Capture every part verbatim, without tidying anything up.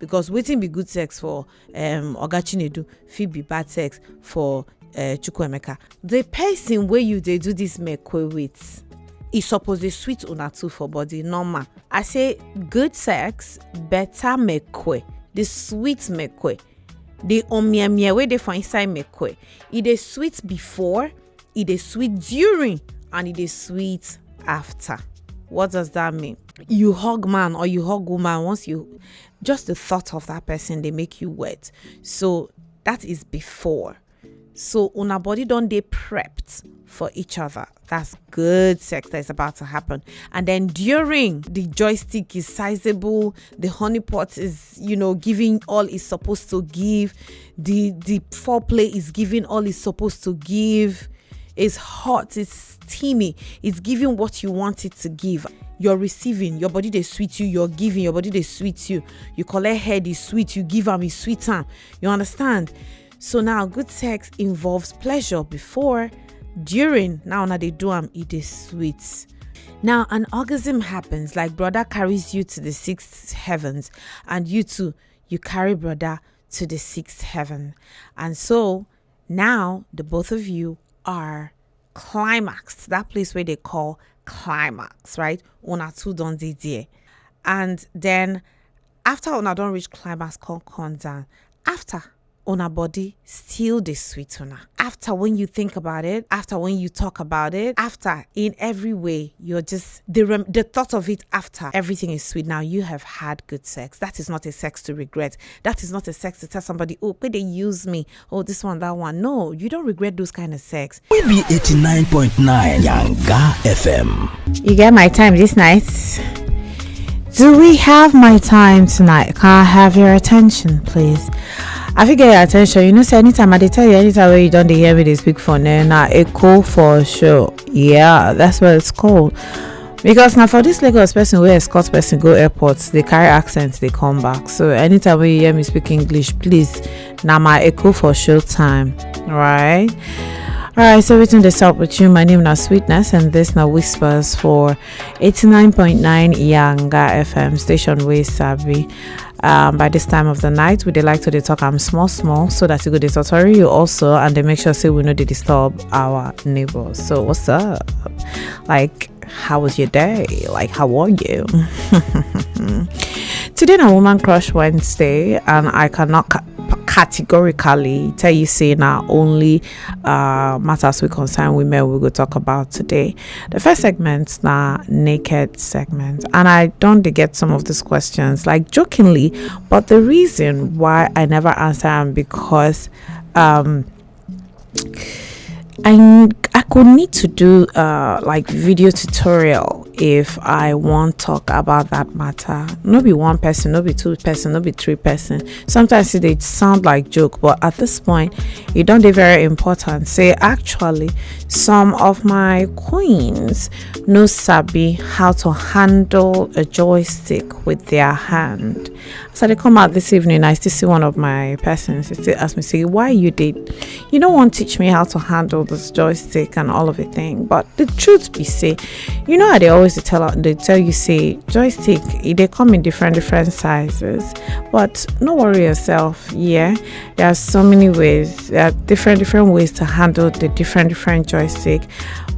Because wetin be good sex for um, Oga Chinedu fit be bad sex for uh, Chukwuemeka. The person wey you dey do this mekwe with, e suppose dey sweet una too for body, normal. I say good sex, better mekwe, the sweet mekwe, the omiemie wey dey for inside mekwe. E dey sweet before, e dey sweet during, and e dey sweet after. What does that mean? You hug man or you hug woman, once you, just the thought of that person dey make you wet. So that is before. So una body don dey prepped for each other. That's good sex that is about to happen. And then during, the joystick is sizable, the honeypot is, you know, giving all it's supposed to give, the the foreplay is giving all it's supposed to give. It's hot, it's steamy, it's giving what you want it to give. You're receiving, your body dey sweet you, you're giving, your body dey sweet you. You collect head, e sweet, you give am, e sweet am. You understand? So now, good sex involves pleasure before, during, now una dey do am, e dey sweet. Now, an orgasm happens, like brother carries you to the sixth heavens, and you too, you carry brother to the sixth heaven. And so now, the both of you are climaxed, that place where they call climax, right? Una two don dey there. And then after una don reach climax, come come down. After, una body still dey sweet una. After, when you think about it, after, when you talk about it, after, in every way, you're just, the rem- the thought of it after, everything is sweet. Now you have had good sex. That is not a sex to regret. That is not a sex to tell somebody, "Oh, could they use me? Oh, this one, that one." No, you don't regret those kind of sex. We be eighty-nine point nine Yanga F M. You get my time this night? Do we have my time tonight? Can I have your attention, please? I fit get your attention. You know, say anytime I dey tell you, anytime where you don't hear me, they speak for now. Now, echo for sure. Yeah, that's what it's called. Because now for this Lagos person, where escort person go airports, they carry accents, they come back. So anytime when you hear me speak English, please, now my echo for show time, right? All right, so everything that's up with you. My name is Sweetness, and this now whispers for eighty-nine point nine Yanga F M station. We sabi. Um, by this time of the night, we dey like to dey talk am small small, so that you go dey totori you also, and they make sure say we no dey disturb our neighbors. So what's up? Like, how was your day? Like, how are you? Today na Woman Crush Wednesday, and I cannot ca- categorically tell you say na only uh, matters we concern women we go talk about today. The first segment na naked segment, and I don't get some of these questions, like, jokingly, but the reason why I never answer am because um I I could need to do uh like video tutorial if I want talk about that matter. No be one person, no be two person, no be three person. Sometimes it dey sound like joke, but at this point, it don't dey very important. Say actually, some of my queens no sabi how to handle a joystick with their hand. So they come out this evening. I still see one of my persons. He still ask me, say, "Why you did? You don't want to teach me how to handle this joystick and all of the thing." But the truth be say, you know how they always dey tell they tell you say joystick, e dey come in different different sizes. But no worry yourself. Yeah, there are so many ways. There are different different ways to handle the different different joystick.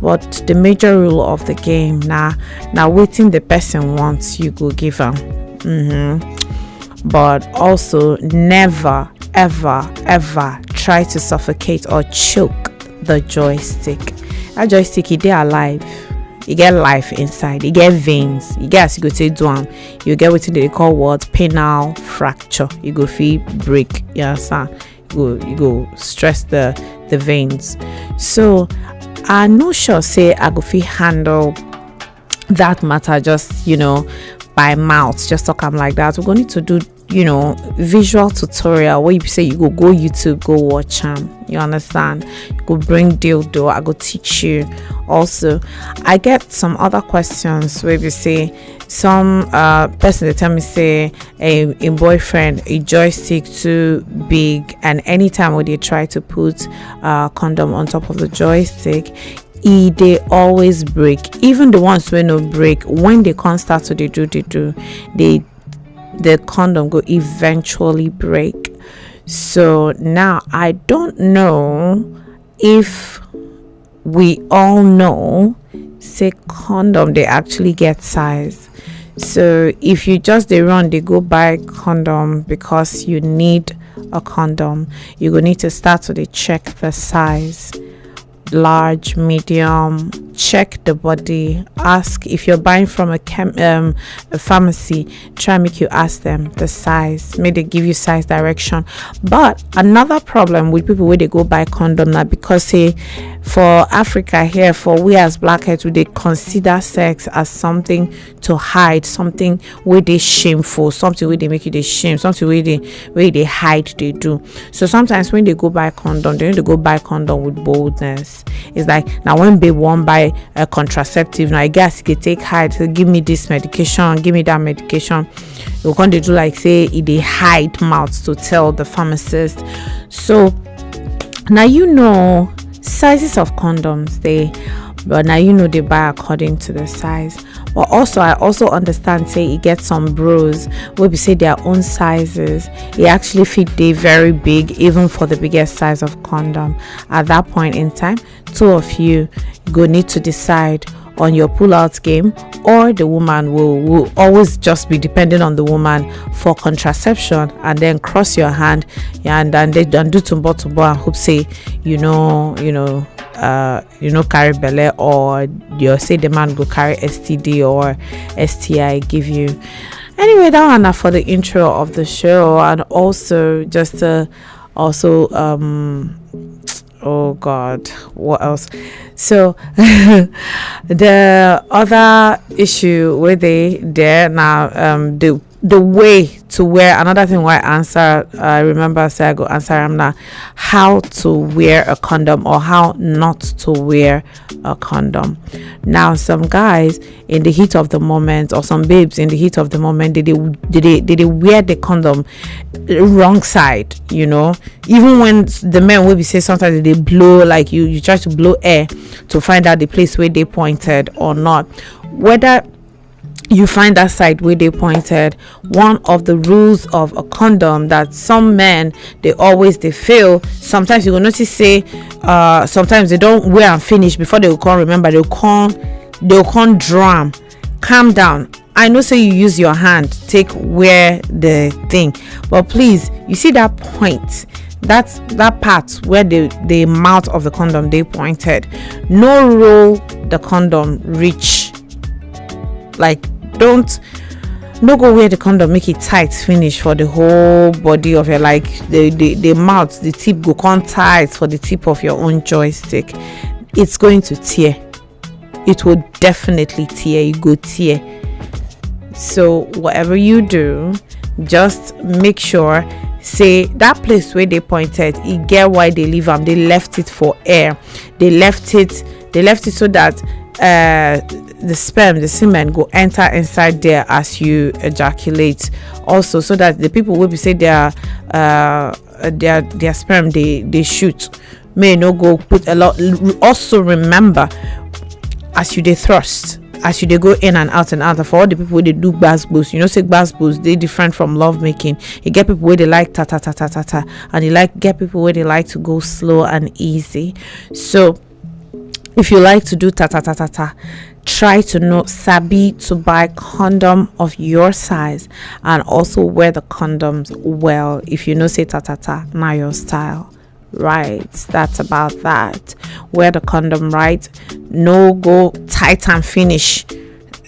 But the major rule of the game now, now waiting the person wants you go give them. Mm-hmm. But also never, ever, ever try to suffocate or choke the joystick. That joystick, e dey alive. E get life inside. E get veins. E get as you go take do am. You get wetin they call what, penile fracture. You go feel break. You understand? You go you go stress the the veins. So I no sure say I go fit handle that matter just you know by mouth, just talk am like that. We're going to do you know visual tutorial where you say you go go YouTube, go watch am. You understand? You go bring dildo, I go teach you. Also, I get some other questions where you say some uh person they tell me say a, a boyfriend a joystick too big, and anytime when they try to put uh condom on top of the joystick, e dey always break. Even the ones wey no break, when they come start to dey do dey do, they the condom go eventually break. So now I don't know if we all know say condom they actually get size. So if you just they run they go buy condom because you need a condom, you go need to start to dey check the size, large, medium, check the body, ask if you're buying from a chem um a pharmacy, try make you ask them the size, make they give you size direction. But another problem with people where they go buy condom now, because say for Africa here, for we as blackheads, we they consider sex as something to hide, something where they shameful, something where they make you they shame, something where they where they hide they do. So sometimes when they go buy condom, they need to go buy condom with boldness. It's like now when babe won't buy a contraceptive, now I guess they take hide, say, give me this medication, give me that medication. You can't do like say it they hide mouths to tell the pharmacist. So now you know sizes of condoms they, but now you know they buy according to the size. But also I also understand say it gets some bros will be say their own sizes. It actually fit they very big even for the biggest size of condom. At that point in time, two of you go need to decide on your pull-out game, or the woman will, will always just be depending on the woman for contraception, and then cross your hand, yeah, and then they don't do tumbo tumbo and hope say you know you know uh you know carry belle, or you say the man go carry S T D or S T I give you. Anyway, that one are for the intro of the show, and also just to also um oh god, what else? So the other issue with it there now, um the the way to wear, another thing why answer I remember say I go answer am now, how to wear a condom or how not to wear a condom. Now some guys in the heat of the moment, or some babes in the heat of the moment, they they they, they, they wear the condom wrong side, you know. Even when the men will be say sometimes they blow, like you you try to blow air to find out the place where they pointed or not, whether you find that side where they pointed. One of the rules of a condom that some men they always they fail. Sometimes you will notice say uh sometimes they don't wear and finish before they will come remember, they will come they will come drum. Calm down. I know say you use your hand take wear the thing, but please, you see that point, that that part where the the mouth of the condom they pointed, no roll the condom reach. Like, don't no go wear the condom make it tight finish for the whole body of your, like, the the, the mouth, the tip go come tight for the tip of your own joystick. It's going to tear. It will definitely tear. You go tear. So whatever you do, just make sure say that place where they pointed, it get why they leave them. They left it for air. They left it they left it so that uh the sperm, the semen go enter inside there as you ejaculate. Also so that the people will be say their uh their their sperm they they shoot may no go put a lot. Also remember, as you they thrust, as you they go in and out and out, for all the people they do gbasgbos, you know say gbasgbos they different from lovemaking. You get people where they like ta ta ta ta ta ta, and you like get people where they like to go slow and easy. So if you like to do ta ta ta ta ta, try to know sabi to buy condom of your size, and also wear the condoms well. If you know say ta ta ta, now your style. Right, that's about that. Wear the condom right. No go tight and finish,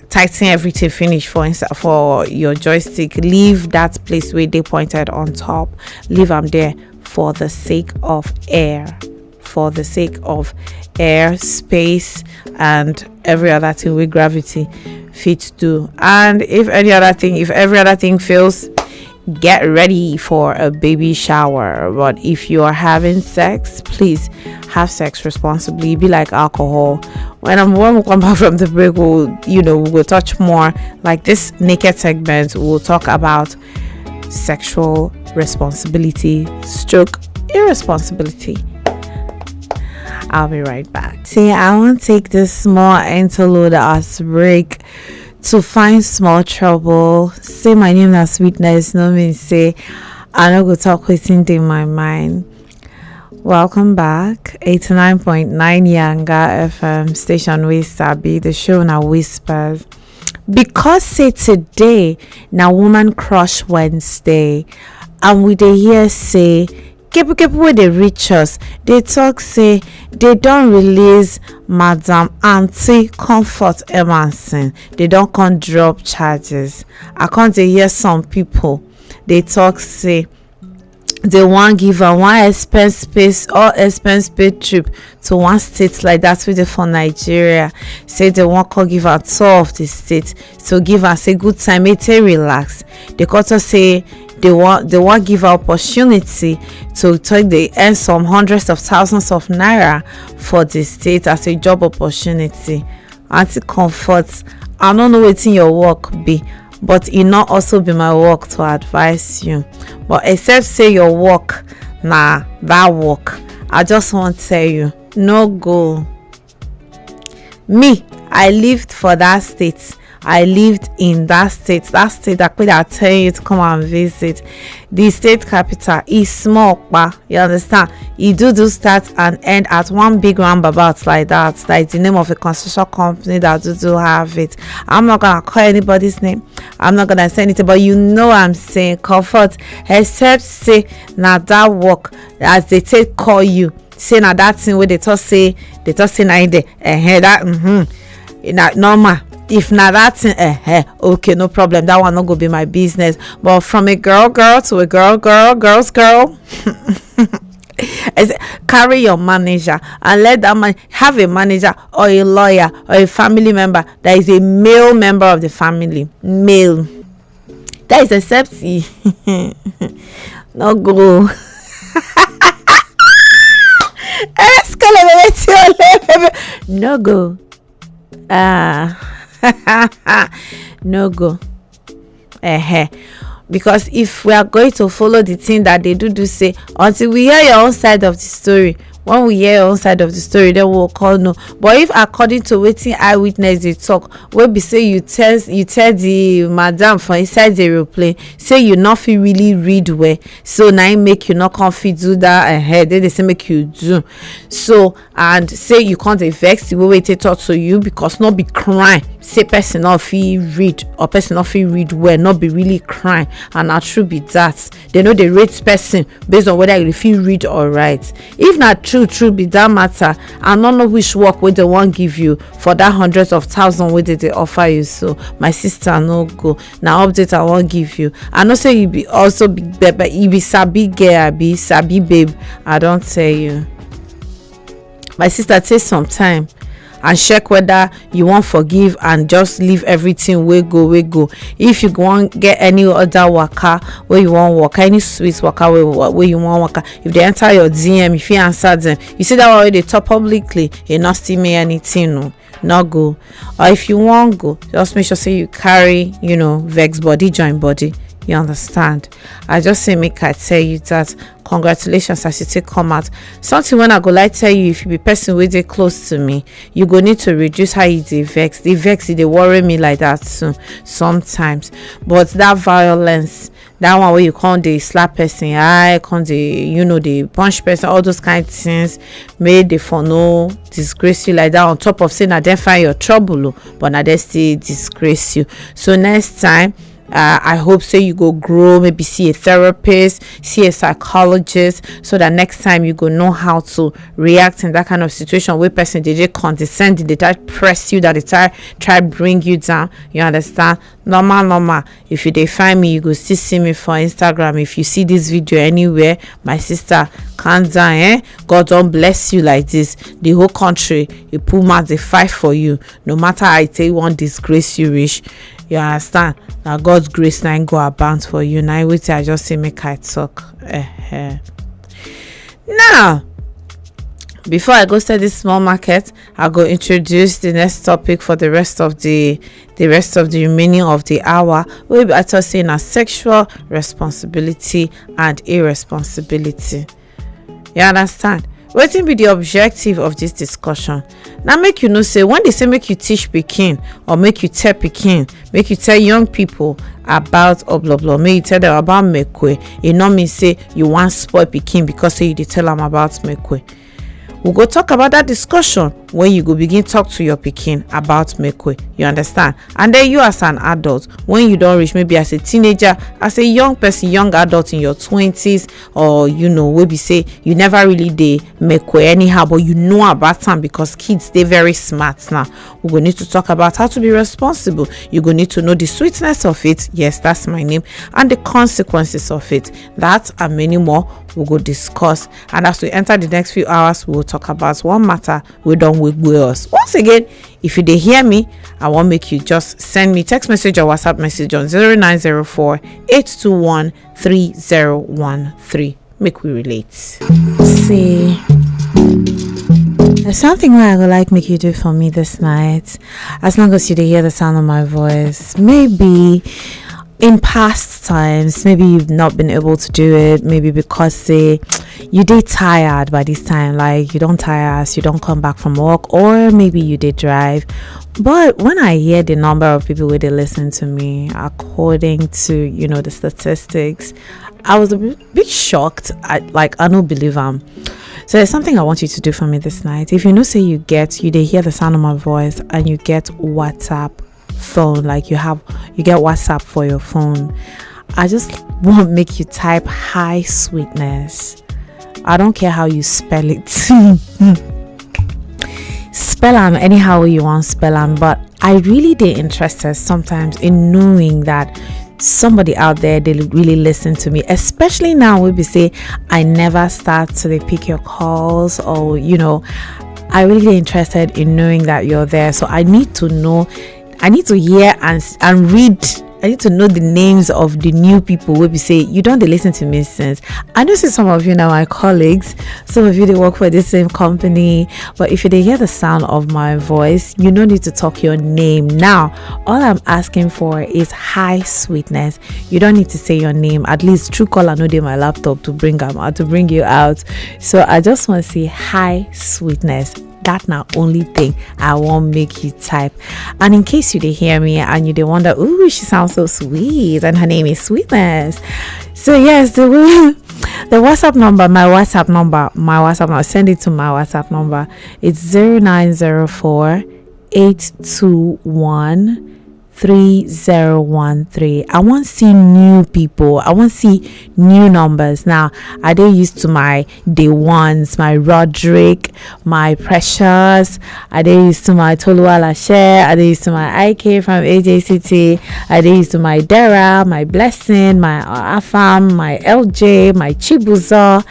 tighten everything finish for inside for your joystick. Leave that place where they pointed on top. Leave them there for the sake of air, for the sake of air, space, and every other thing with gravity fit do. And if any other thing, if every other thing fails, get ready for a baby shower. But if you are having sex, please have sex responsibly. Be like alcohol. When I'm when we come back from the break, we'll you know we'll touch more like this naked segment. We'll talk about sexual responsibility, stroke irresponsibility. I'll be right back. See, I want to take this small interlude as break to find small trouble. Say my name as witness, no mean say I no go talk wetin dey my mind. Welcome back, eighty-nine point nine Yanga F M station wey sabi the show na Whispers. Because say today na Woman Crush Wednesday, and we dey hear say people people wey dey reach us dey talk say they don release Madam Aunty Comfort Emerson. They don come drop charges. I come dey hear some people dey talk say they wan give am one expense space or expense paid trip to one state like that wey dey for Nigeria. Say they wan come give am tour of the state, so give am say good time make take relax. They come talk say they wan they wan give her opportunity to take dey earn some hundreds of thousands of naira for the state as a job opportunity. Aunty Comfort, I no know wetin your work be, but e no also be my work to advise you. But except say your work na that work, I just wan tell you, no go. Me, I lived for that state. I lived in that state. That state that I tell you to come and visit. The state capital is small, pa. You understand? E do do start and end at one big roundabout like that. That is the name of a construction company that do do have it. I'm not gonna call anybody's name. I'm not gonna say anything, but you know I'm saying Comfort. Except say na that work as they take call you. Say na that thing wey they talk say they talk say na in there. Eh, that mm-hmm. Na normal. If na that thing, eh, eh, okay, no problem. That one no go be my business. But from a girl girl to a girl girl, girl's girl, I say, carry your manager and let that man have a manager or a lawyer or a family member that is a male member of the family. Male. That is except he no go. Escalate, no go. Ah, no go. Uh-huh. Because if we are going to follow the thing that they do do say, until we hear your own side of the story, when we hear your own side of the story, then we'll call no. But if according to wetin eyewitness dey talk, wey be say you tell you tell the madam for inside the aeroplane say you no fit really read well, so na im make you no come fit do that. Uh, they dey say make you do so, and say you come dey vex the way wey e take talk to you, because no be crime say person no fit read or person no fit read well, no be really crime. And na true be that. They no dey rate person based on whether you fit read or write. If na true true be that matter, I no know which work wey they wan give you for that hundreds of thousand wey they dey offer you. So my sister, no go. Na update I wan give you. I know say you be also be be- you be sabi girl, abi sabi babe. I don tell you. My sister, take some time and check whether you wan forgive and just leave everything wey go wey go. If you wan get any other waka wey you wan waka, any sweet waka wey wey you wan waka, if they enter your D M, if you answer them, you see that one wey dey talk publicly, e no still mean anything, no, no go. Or if you wan go, just make sure say you carry, you know, vex body, join body. You understand? I just say make I tell you that congratulations as you take come out. Something when I go like tell you, if you be person wey dey close to me, you go need to reduce how you dey vex. The vex, e dey worry me like that too sometimes. But that violence, that one wey you come dey slap person, I come dey, you know, dey punch person, all those kind things, make they for no disgrace you like that. On top of say na dem find your trouble, oh, but na dem still disgrace you. So next time, uh, I hope say you go grow, maybe see a therapist, see a psychologist, so that next time you go know how to react in that kind of situation where person dey dey condescending, they try press you, that they try try bring you down. You understand? Normal, normal. If you dey find me, you go still see me for Instagram. If you see this video anywhere, my sister, calm down, eh? God don bless you like this. The whole country, e put mouth dey fight for you. No matter how e take wan disgrace you reach, you understand? Na God's grace na im go abound for you. Na wetin I just say make I talk. Eh, eh. Now, before I go sell this small market, I go introduce the next topic for the rest of the the rest of the remaining of the hour. We be actually saying a sexual responsibility and irresponsibility. You understand? Wetin be the objective of this discussion? Na make you know say when they say make you teach pikin or make you tell pikin, make you tell young people about obloblo, make you tell them about mekwe, e no mean say you wan spoil pikin because say you dey tell am about mekwe. We go talk about that discussion when you go begin talk to your pikin about mekwe. You understand? And then you, as an adult, when you don reach, maybe as a teenager, as a young person, young adult in your twenties, or you know, wey be say you never really dey mekwe anyhow, but you know about am because kids dey very smart now. We go need to talk about how to be responsible. You go need to know the sweetness of it. Yes, that's my name. And the consequences of it. That and many more we go discuss. And as we enter the next few hours, we will talk about one matter wey don wake us. Once again, if you dey hear me, I wan make you just send me text message or WhatsApp message on zero nine zero four, eight two one, three zero one three. Make we relate. See, there's something wey I go like make you do for me this night. As long as you dey hear the sound of my voice, maybe in past times, maybe you've not been able to do it, maybe because say you dey tired by this time, like you don tire as you don come back from work, or maybe you dey drive. But when I hear the number of people wey dey listen to me, according to, you know, the statistics, I was a bit shocked. I, like, I no believe am. So there's something I want you to do for me this night. If you know say you get, you dey hear the sound of my voice and you get WhatsApp phone, like you have, you get WhatsApp for your phone, I just want make you type "Hi Sweetness." I don't care how you spell it. Spell am anyhow you want spell am, but I really dey interested sometimes in knowing that somebody out there dey really listen to me, especially now wey be say I never start to dey pick your calls, or, you know, I really dey interested in knowing that you're there. So I need to know, I need to hear and s- and read. I need to know the names of the new people wey be say you don dey listen to me since. I know say some of you na my colleagues, some of you dey work for the same company, but if you dey hear the sound of my voice, you no need to talk your name. Now, all I'm asking for is "Hi Sweetness." You don't need to say your name. At least Truecaller no dey my laptop to bring am out, to bring you out. So I just want to say "Hi Sweetness." That na only thing I wan make you type. And in case you dey hear me and you dey wonder, "Ooh, she sounds so sweet and her name is Sweetness." So yes, the the WhatsApp number, my WhatsApp number, my WhatsApp number, send it to my WhatsApp number. It's zero nine zero four, eight two one, three zero one three. I wan see new people. I wan see new numbers. Now, I dey used to my day ones, my Roderick, my Precious. I dey used to my Toluwalashe. I dey used to my I K from A J C T. I dey used to my Dera, my Blessing, my Afam, my L J, my Chibuzo,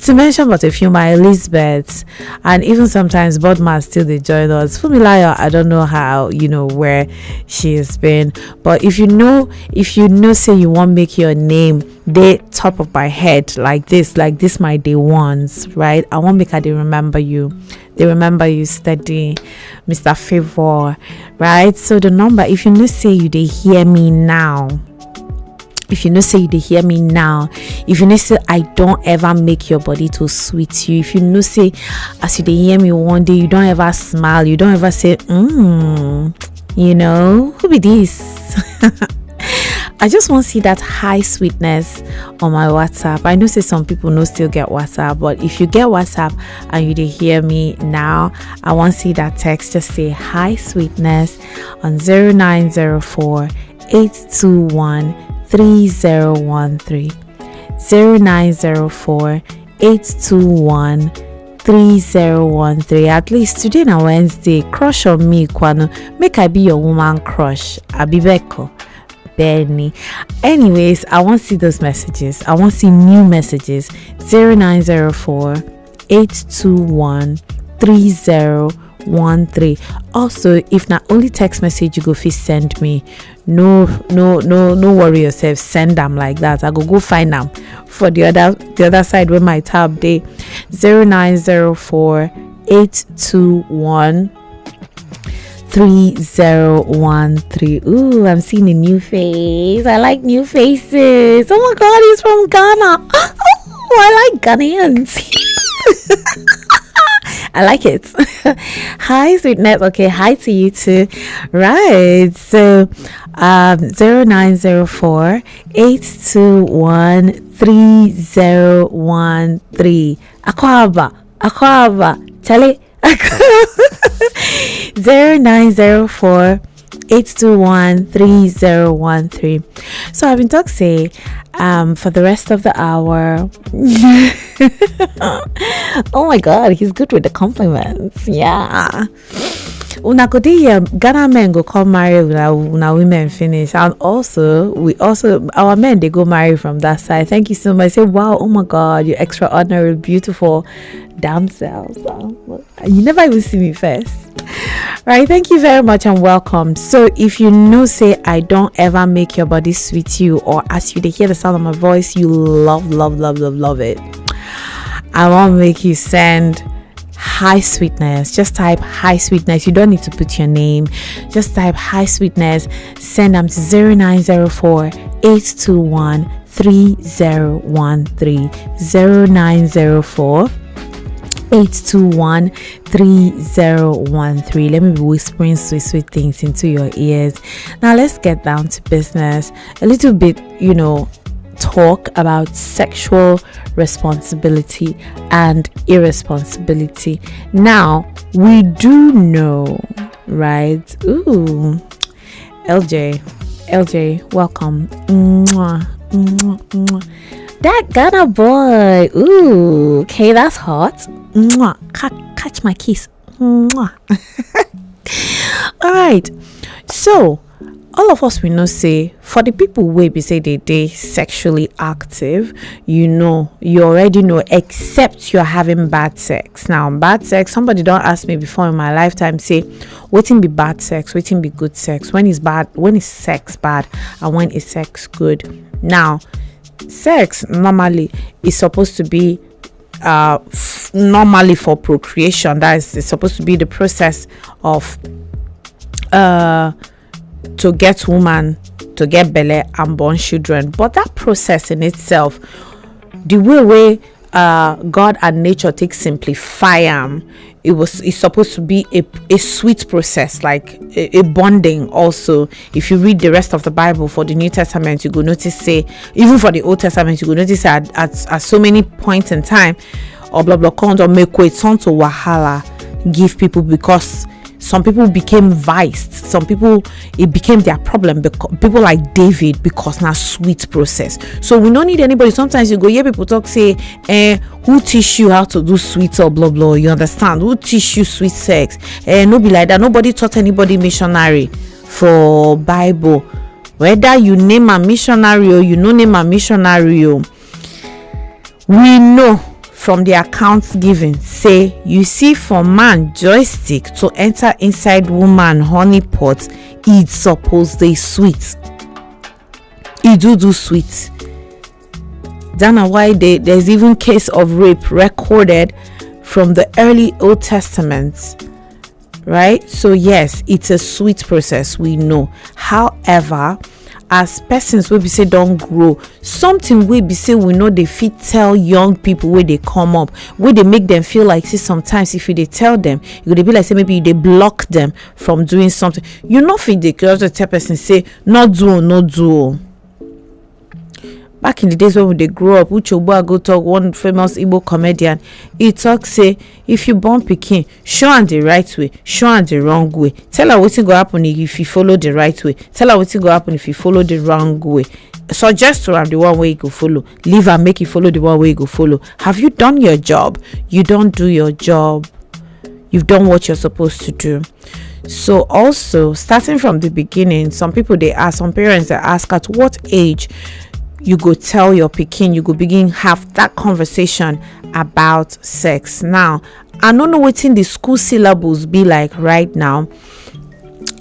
to mention but a few, my Elizabeth, and even sometimes Bodman still dey join us. Fumilayo, I don't know how, you know, where she has been, but if you know, if you know, say you wan make your name dey top of my head like this, like this, my day ones, right? I wan make I dey remember you, dey remember you steady, Mister Favor, right? So the number, if you know say you dey hear me now, if you know say you dey hear me now, if you know say I don't ever make your body to sweet you, if you know say as you dey hear me one day, you don't ever smile, you don't ever say, "Mm, you know, who be this?" I just want to see that "Hi Sweetness" on my WhatsApp. I know say some people no still get WhatsApp, but if you get WhatsApp and you dey hear me now, I want to see that text. Just say "Hi Sweetness" on zero nine zero four, eight two one, three zero one three. Zero nine zero four, eight two one, three zero one three. At least today na Wednesday. Crush on me, Kwano. Make I be your woman crush. Abibeko. Benny. Anyways, I want to see those messages. I want to see new messages. Zero nine zero four, eight two one, three zero one three. Also, if na only text message you go fit send me, no, no, no, no worry yourself. Send am like that. I go go find am for the other, the other side where my tab dey. Zero nine zero four, eight two one, three zero one three. Ooh, I'm seeing a new face. I like new faces. Oh my God, he's from Ghana. Oh, I like Ghanaians. I like it. Hi, sweetness. Okay, hi to you too. Right. So, um, zero nine zero four, eight two one, three zero one three. Akwaba, Akwaba, Charlie. Zero nine zero four, eight two one, three zero one three. So I've been talk say, um, for the rest of the hour. Oh my God, he's good with the compliments. Yeah. Una go dey here, Ghana men go come marry una, una women finish, and also we also, our men, they go marry from that side. Thank you so much. Say, wow, oh my God, you're extraordinary, beautiful damsels. Um, you never even see me first. Right, thank you very much and welcome. So if you know say I don't ever make your body sweet you, or as you dey hear the sound of my voice, you love, love, love, love, love it, I won't make you send high sweetness. Just type high sweetness. You don't need to put your name. Just type high sweetness. Send them to zero nine zero four, eight two one, three zero one three. Zero nine zero four, eight two one, three zero one three. Let me be whispering sweet, sweet things into your ears. Now let's get down to business. A little bit, you know, talk about sexual responsibility and irresponsibility. Now, we do know, right? Ooh, L J, L J, welcome. Mwah, mwah, mwah. That Ghana boy. Ooh, okay, that's hot. Mwah. Ca- catch my kiss. Mwah. All right. So, all of us, we know say for the people wey be say they dey sexually active, you know, you already know, except you're having bad sex. Now, bad sex, somebody don't ask me before in my lifetime, say, waiting be bad sex, waiting be good sex. When is bad? When is sex bad? And when is sex good? Now, sex normally is supposed to be uh f- normally for procreation. That is, it's supposed to be the process of uh to get woman, to get belle and born children. But that process in itself, the way way uh God and nature take simplify am, it was, it's supposed to be a, a sweet process, like a, a bonding. Also, if you read the rest of the Bible for the New Testament, you go notice say, even for the Old Testament, you go notice at, at, at so many points in time, or blah blah cons or make way turn to wahala give people, because some people became viced, some people, it became their problem, because people like David, because now sweet process. So we don't need anybody. Sometimes you go hear people talk say, eh, who teach you how to do sweet or blah blah? You understand? Who teach you sweet sex? Eh, no be like that. Nobody taught anybody missionary for Bible. Whether you name a missionary or you no name a missionary, oh, we know from the accounts given say, you see, for man joystick to enter inside woman honey pot, it suppose dey sweet. E do do sweet. That na why they, there's even case of rape recorded from the early Old Testament, right? So yes, it's a sweet process, we know. However, as persons wey be say don grow, something wey be say we no dey fit tell young people wey dey come up, wey dey make them feel like say sometimes if you dey tell them, you go dey be like say maybe you dey block them from doing something. You no fit dey just dey tell person say, no do o, no do o. Back in the days when we dey grow up, Uche Ogbuagu talk, one famous Igbo comedian, he talk say, if you born pikin, show am the right way, show am the wrong way. Tell her wetin go happen if you follow the right way. Tell her wetin go happen if you follow the wrong way. Suggest to am the one wey you go follow. Leave am make you follow the one wey you go follow. Have you done your job? You don't do your job. You've done what you're supposed to do. So also, starting from the beginning, some people dey ask, some parents dey ask, at what age you go tell your pikin, you go begin have that conversation about sex. Now, I don't know wetin the school syllabus be like right now,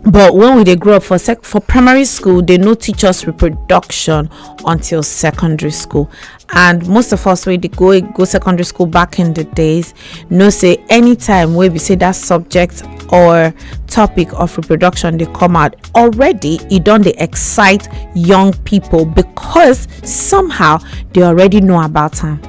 but when we dey grow up for sec- for primary school, they no teach us reproduction until secondary school. And most of us wey dey go go secondary school back in the days know say anytime wey be say that subject or topic of reproduction dey come out, already e don dey excite young people, because somehow they already know about am.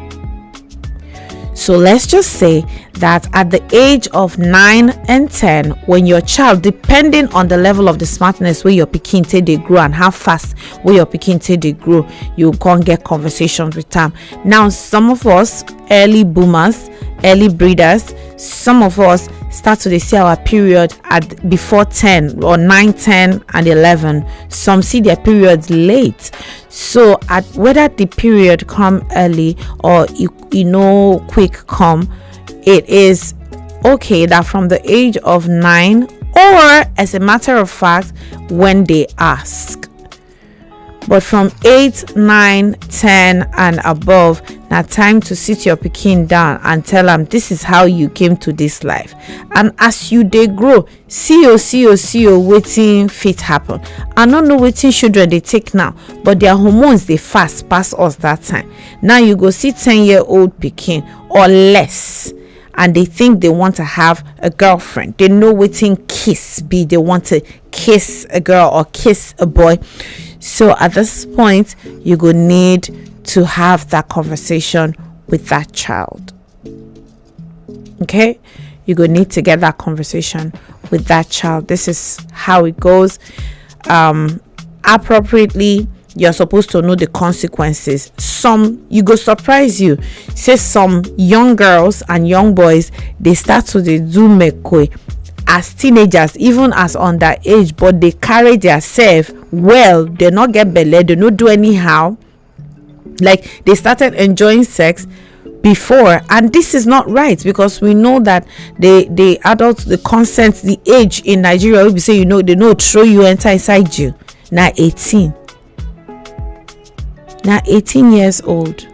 So let's just say that at the age of nine and ten, when your child, depending on the level of the smartness where your pikin take dey grow and how fast where your pikin take dey grow, you go get conversations with them. Now, some of us, early boomers, early breeders, some of us start to dey see our period at before ten or nine, ten, and eleven. Some see their periods late. So at whether the period come early or e e no quick come, it is okay that from the age of nine, or as a matter of fact, when they ask. But from eight, nine, ten, and above, na time to sit your pikin down and tell am, "This is how you came to this life." And as you dey grow, see o, see o, see o, wetin fit happen. I no know wetin children dey take now, but their hormones dey fast pass us that time. Now you go see ten year old pikin or less, and they think they want to have a girlfriend. They know wetin kiss be. They want to kiss a girl or kiss a boy. So at this point, you go need to have that conversation with that child. Okay? You go need to get that conversation with that child. This is how it goes. Um, appropriately, you're supposed to know the consequences. Some, you go surprise you. Say some young girls and young boys, they start to dey do mekwe as teenagers, even as underage, but they carry their self well. They not get belle, they not do anyhow. Like, they started enjoying sex before, and this is not right, because we know that the the adult, the consent, the age in Nigeria, we be say, you know, they no throw you enter inside jail. Now eighteen, now eighteen years old,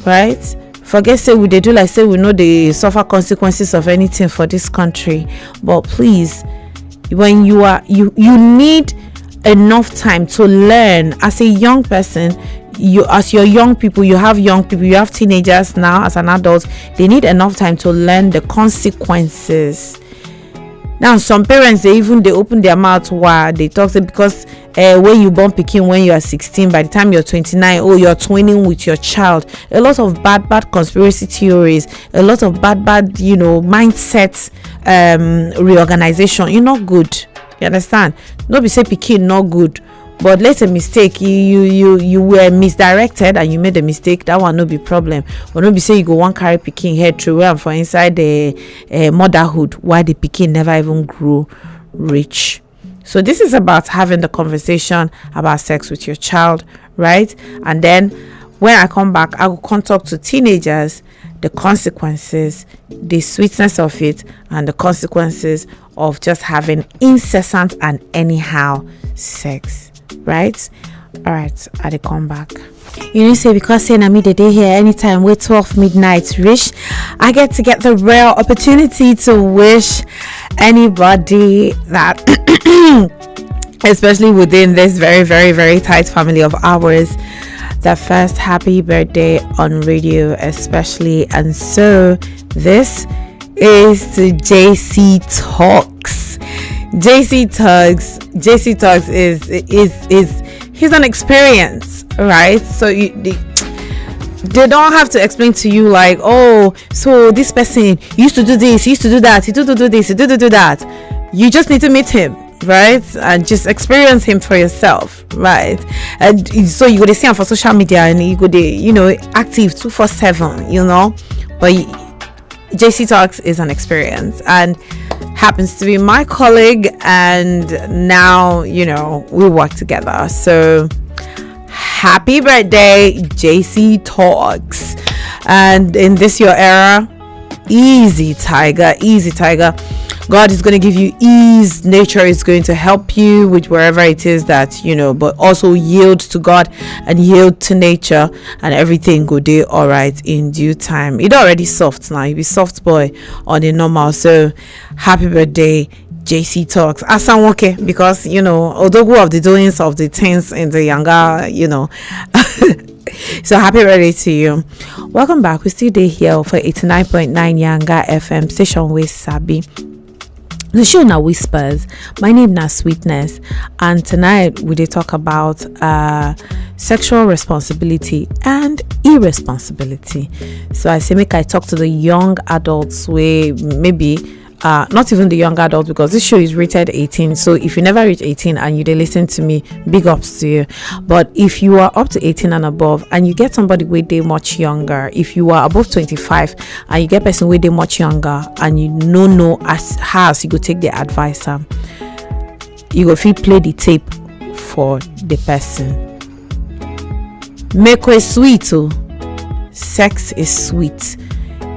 right? Forget say we dey do like say we know they suffer consequences of anything for this country, but please, when you are, you you need enough time to learn as a young person. You, as your young people, you have young people, you have teenagers now. As an adult, they need enough time to learn the consequences. Now, some parents, they even, they open their mouth while they talk say, because uh, when you born pikin when you are sixteen, by the time you're twenty-nine, oh, you're twinning with your child. A lot of bad, bad conspiracy theories, a lot of bad, bad, you know, mindset, um, reorganization. You're not good. You understand? No be say pikin not good, but let a mistake, you you you you were misdirected and you made a mistake. That one no be problem. But no be say you go one carry pikin head throw am for inside the uh, motherhood, why the pikin never even grew rich. So this is about having the conversation about sex with your child, right? And then when I come back, I will come talk to teenagers, the consequences, the sweetness of it, and the consequences of just having incessant and anyhow sex, right? All right, I dey come back. You know say because say na me dey dey here, anytime wey twelve midnight reach, I get to get the rare opportunity to wish anybody that, especially within this very, very, very tight family of ours, the first happy birthday on radio, especially. And so this is to J C Talks. J C Talks. J C Talks is is is he's an experience, right? So you, they, they don't have to explain to you like, "Oh, so this person used to do this, used to do that, he do do do this, he do do do that." You just need to meet him, right, and just experience him for yourself, right? And so you go to see him for social media, and you go to, you know, active two four seven, you know. But J C Talks is an experience and happens to be my colleague, and now, you know, we work together. So happy birthday, J C Talks. And in this your era, easy, Tiger, easy, Tiger. God is going to give you ease. Nature is going to help you with wherever it is that, you know, but also yield to God and yield to nature, and everything go dey all right in due time. It already soft now. You be soft boy on a normal. So happy birthday, J C Talks. Asanwoke, because, you know, Odogwu of the doings of the things in the younger, you know. So happy birthday to you. Welcome back. We still dey here for eighty-nine point nine Yanga F M station with Sabi. The show now whispers. My name now Sweetness, and tonight we dey talk about uh Sexual responsibility and irresponsibility. So I say make I talk to the young adults wey maybe uh, not even the young adults, because this show is rated eighteen. So if you never reach eighteen and you dey listen to me, big ups to you. But if you are up to eighteen and above and you get somebody wey dey much younger, if you are above twenty-five and you get person wey dey much younger and you no know as how as you go take the advice am, you go fit play the tape for the person. Make it sweet, oh. Sex is sweet.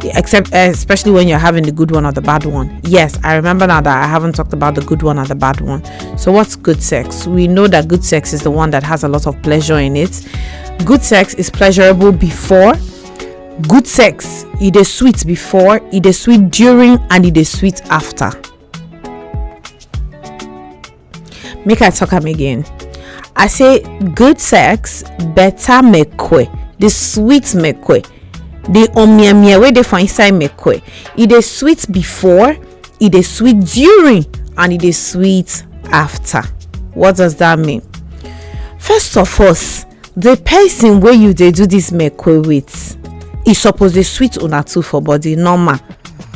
Except, eh, especially when you're having the good one or the bad one. Yes, I remember now that I haven't talked about the good one or the bad one. So what's good sex? We know that good sex is the one that has a lot of pleasure in it. Good sex is pleasurable before. Good sex, it is sweet before, it is sweet during, and it is sweet after. Make I talk am again. I say good sex, better mekwe, the sweet mekwe, the omiemie wey dey for inside mekwe. E dey sweet before, e dey sweet during, and e dey sweet after. What does that mean? First of all, the person wey you dey do this mekwe with, e suppose dey sweet una two for body, normal.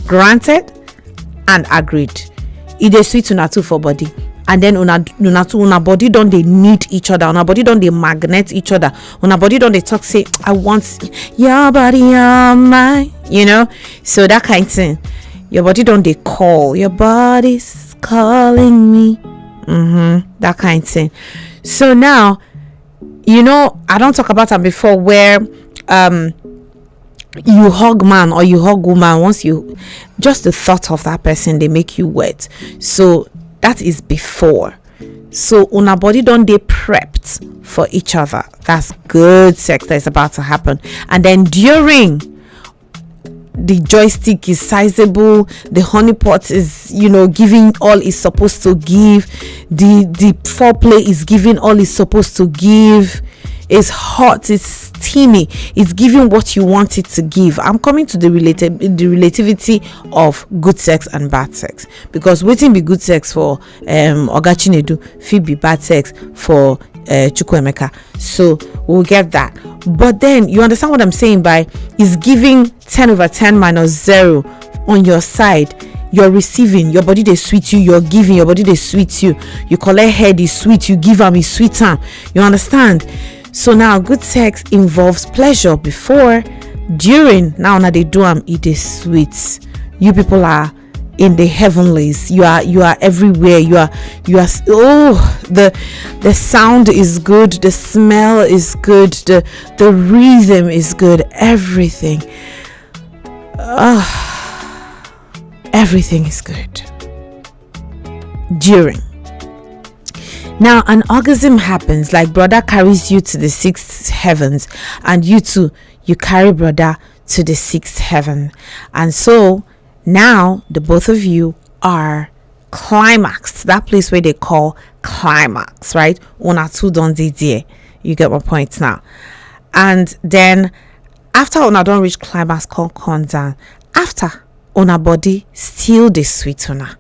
Granted and agreed. E dey sweet una two for body, and then una una two una body don dey need each other, una body don dey magnet each other, una body don dey talk say, "I want your body on mine," you know. So that kind thing, your body don dey call, your body's calling me. Mm-hmm. That kind thing. So now, you know, I don't talk about am before where um you hug man or you hug woman, once you, just the thought of that person, they make you wet. So that is before. So una body don dey prepped for each other. That's good sex that is about to happen. And then during, the joystick is sizable, the honeypot is, you know, giving all it's supposed to give, the the foreplay is giving all it's supposed to give. It's hot, it's steamy, it's giving what you want it to give. I'm coming to the relative the relativity of good sex and bad sex, because wetin be good sex for um Oga Chinedu fit be bad sex for uh, Chukwuemeka. So we'll get that. But then you understand what I'm saying by is giving ten over ten minus zero on your side. You're receiving, your body dey sweet you, you're giving, your body dey sweet you. You collect head, e sweet, you give am, e sweet am. You understand? So now, good sex involves pleasure before, during. Now, now they do am, it is sweet. You people are in the heavenlies. You are you are everywhere. You are you are s- oh, the the sound is good, the smell is good, the the rhythm is good, everything. Ah, everything is good during. Now, an orgasm happens, like brother carries you to the sixth heavens, and you too, you carry brother to the sixth heaven. And so now the both of you are climaxed, that place where they call climax, right? Una two don dey there. You get my point now. And then after una don reach climax, come come down. After, una body still dey sweet una.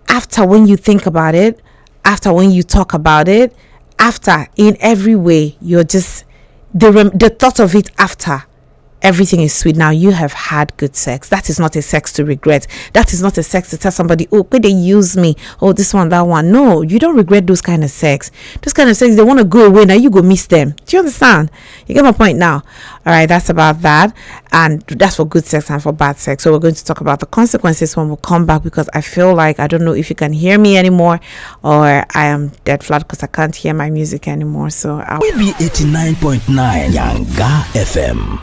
After, when you think about it, after, when you talk about it, after, in every way, you're just the rem- the thought of it after, everything is sweet. Now you have had good sex. That is not a sex to regret. That is not a sex to tell somebody, "Oh, could they use me? Oh, this one, that one." No, you don't regret those kind of sex. Those kind of sex, they want to go away. Now you go miss them. Do you understand? You get my point now. All right, that's about that. And that's for good sex and for bad sex. So we're going to talk about the consequences when we come back, because I feel like I don't know if you can hear me anymore, or I am dead flat because I can't hear my music anymore. So I'll We be eighty-nine point nine Yanga F M.